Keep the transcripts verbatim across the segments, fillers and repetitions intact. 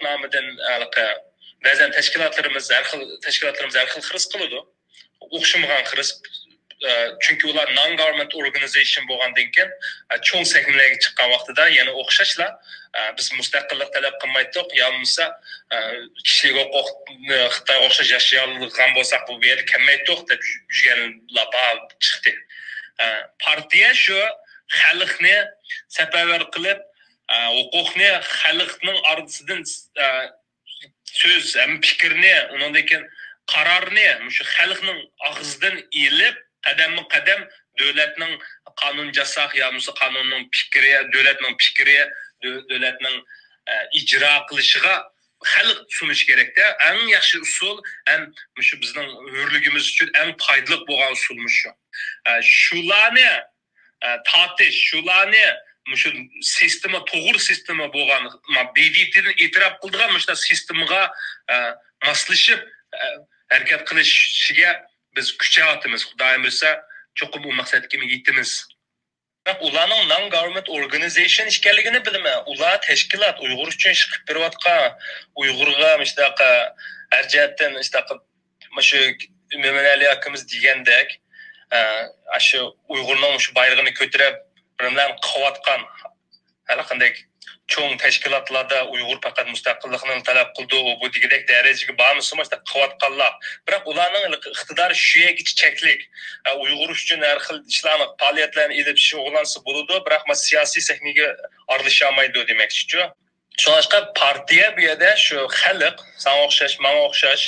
نامىدىن ھېلىقى بەزەن تەشكىلاتلىرىمىز ھەر خىل تەشكىلاتلىرىمىز ھەر خىل خىرىس قىلىدۇ. ئوخشىمىغان خىرىس، ئە، چۈنكى ئۇلار non-government organization بولغاندىن كېيىن، ئە، چوڭ سەھنىلەرگە چىققان ۋاقتىدا يەنە ئوخشاشلا، ئە، بىز مۇستەقىللىق تەلەپ قىلمايتتۇق، يا بولمىسا، ئە، كىشىلىك ھوقۇقنى خىتايغا ئوخشاش ياشىيالىغان بولساق، بۇ يەردە كەلمەيتتۇق دەپ يۈرگەنلەر بار چىقتى. ئە، پارتىيە شۇ خەلقنى سەپەرۋەر قىلىپ، ئە، ھوقۇقنى خەلقنىڭ ئارىسىدىن، ئە، سۆز ھەم پىكىرنى، ئۇنىڭدىن كېيىن قارارنى مۇشۇ خەلقنىڭ ئاغزىدىن ئېلىپ، قەدەممۇ قەدەم دۆلەتنىڭ قانۇن جاساق يا بولمىسا قانۇننىڭ پىكرى، دۆلەتنىڭ پىكرى، دۆ-، دۆلەتنىڭ، ئە، ئىجرا قىلىشىغا خەلق سۇنۇشى كېرەكتە. ئەڭ ياخشى ئۇسۇل ھەم مۇشۇ بىزنىڭ ھۆرلۈكىمىز ئۈچۈن ئەڭ پايدىلىق بولغان ئۇسۇل مۇشۇ. ئە، شۇلارنى، ئە، تارتىش، شۇلارنى مۇشۇ سىستېما، توغرا سىستېما بولغان، ما، بى دى تىدىن ئېتىراپ قىلىدىغان مۇشۇنداق سىستېمىغا، ئە، ماسلىشىپ، ئە، ھەرىكەت قىلىشىگە بىز كۈچەۋاتىمىز. خۇدايىم بۇيرۇسا، چوقۇم ئۇ مەقسەتكە يېتىمىز. بىراق ئۇلارنىڭ non-government organization ئىكەنلىكىنى بىلىمەن. ئۇلار تەشكىلات، ئۇيغۇر ئۈچۈن ئىش قىلىپ بېرىۋاتقان، ئۇيغۇرغا مۇشۇنداق ھەر جەھەتتىن مۇشۇنداق مۇشۇ ئىمامئەلى ئاكىمىز دېگەندەك، ئە، ئاشۇ ئۇيغۇرنىڭ مۇشۇ بايرىقىنى كۆتۈرۈپ، بىر نېمىلەرنى قىلىۋاتقان، ھەر قانداق چوڭ تەشكىلاتلاردا ئۇيغۇر پەقەت مۇستەقىللىقنى تەلەپ قىلىدۇ، ئۇ بۇ دېگۈدەك دەرىجىگە بارمىسىمۇ، شۇنداق قىلىۋاتقانلار. بىراق ئۇلارنىڭ ئىقتىدارى شۇ يەرگىچە چەكلىك. ئە، ئۇيغۇر ئۈچۈن ھەر خىل ئىشلارنى، پائالىيەتلەرنى ئېلىپ شۇغۇللانسا بولىدۇ، بىراق ما سىياسىي سەھنىگە ئارىلىشالمايدۇ دېمەكچىچۇ. شۇڭلاشقا پارتىيە بۇ يەردە شۇ خەلق، ساڭا ئوخشاش، ماڭا ئوخشاش،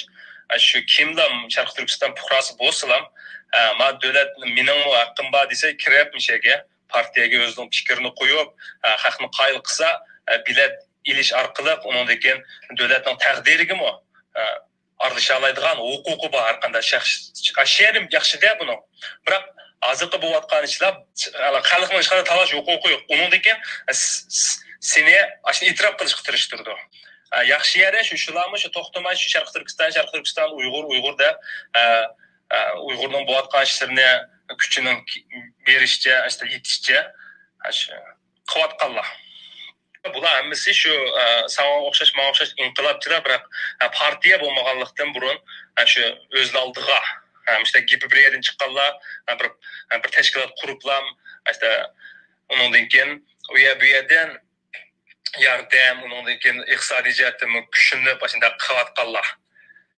ئە، شۇ كىملا شەرقىي تۈركىستان پۇقراسى بولسىلا، ئە، ما دۆلەت، مېنىڭمۇ ھەققىم بار دېسە، كىرىپ مۇشۇ يەرگە پارتىيەگە ئۆزىنىڭ پىكرىنى قويۇپ، ئە، خەقنى قايىل قىلسا، ئە، بېلەت ئېلىش ئارقىلىق ئۇنىڭدىن كېيىن دۆلەتنىڭ تەقدىرىگىمۇ، ئە، ئارىلىشالايدىغان ھوقۇقى بار ھەر قانداق شەخس. ئاشۇ يەرى ياخشىدە بۇنىڭ. بىراق ھازىرقى بولۇۋاتقان ئىشلار خەلقنىڭ ھېچقانداق تاللاش ھوقۇقى يوق. ئۇنىڭدىن كېيىن س-، س-، سېنى ئاشۇنى ئېتىراپ قىلىشقا تىرىشتۇرىدۇ. ئە، ياخشى يەرى شۇ، شۇلارمۇ شۇ توختىماي شۇ شەرقىي تۈركىستان، شەرقىي تۈركىستان، ئۇيغۇر، ئۇيغۇر دەپ، ئە، ئە، ئۇيغۇرنىڭ بولۇۋاتقان ئىشلىرىنى كۈچىنىڭ بېرىشىچە، ئاشۇ يېتىشىچە، ئاشۇ قىلىۋاتقانلار. بۇلار ھەممىسى شۇ، ئە، ساڭا ئوخشاش، ماڭا ئوخشاش ئىنقىلابچىلار، بىراق، ئە، پارتىيە بولمىغانلىقتىن بۇرۇن، ئە، شۇ ئۆز ئالدىغا، ئە، مۇشۇنداق گېپى بىر يەردىن چىققانلار، ئە، بىر، ئە، بىر تەشكىلات قۇرۇپلا، ئە، ئۇنىڭدىن كېيىن ئۇ يەر بۇ يەردىن ياردەم، ئۇنىڭدىن كېيىن ئىقتىسادىي جەھەتتىنمۇ كۈچلىنىپ، ئاشۇنداق قىلىۋاتقانلار.